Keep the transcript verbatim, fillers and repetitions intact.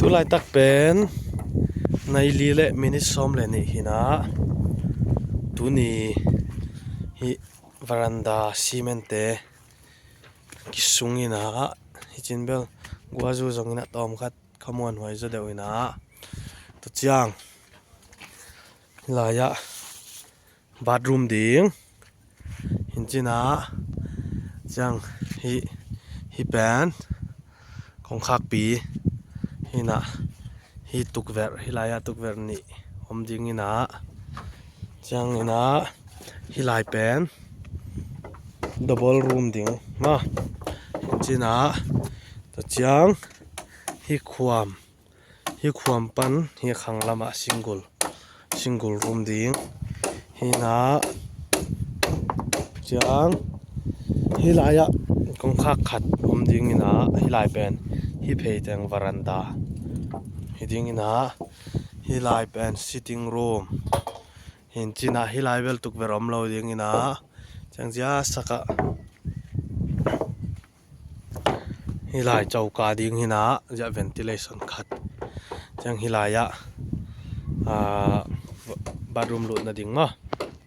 Tulaitak pen nai li leh minute sawm leh nih hi a. Tuni hi veranda cement te kisung in a, hichi'n bel guazu zong in a tawm khat khamuanhuai zaw deuh in a. Tua chiang, hilai ah bathroom ding. Hichi'n a, chiang hi, hi pen kongkhakpi hi a, hi tukverh, hilai ah tukverh nih om ding in a. Chiang in a, hilai pen double room ding maw. Hichi'n a, tua chiang hi khuam, hi khuam pan hi khang lam ah single, single room ding hi a. Chiang, hilai ah kongkhak khat om ding in a, hilai pen hi phei teng veranda hi ding in a, hilai pen sitting room. Hichi'n a, hilai bel tukverh omlou ding in a, chiang zia sak ah hilai chauka ding hi a, zia ventilation khat. Chiang hilai ah, ah, bathroom lutna ding maw.